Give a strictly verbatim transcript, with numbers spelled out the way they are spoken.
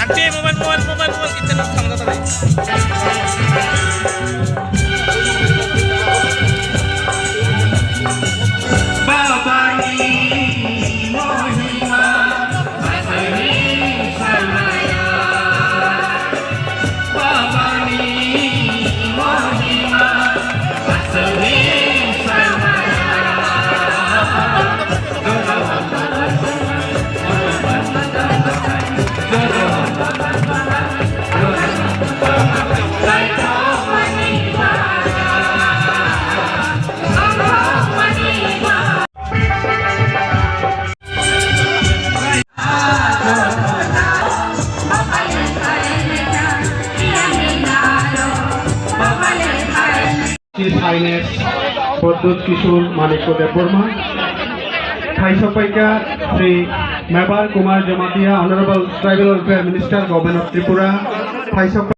Aunty, mobile, mobile, mobile, mobile, kita nak sama tadi. Chief Highness Pradyut Kishore Manikya Debbarma, Thaisokpaikha Shri Mebar Kumar Jamatia, Honorable Tribal Welfare Minister, Government of Tripura, Thaisok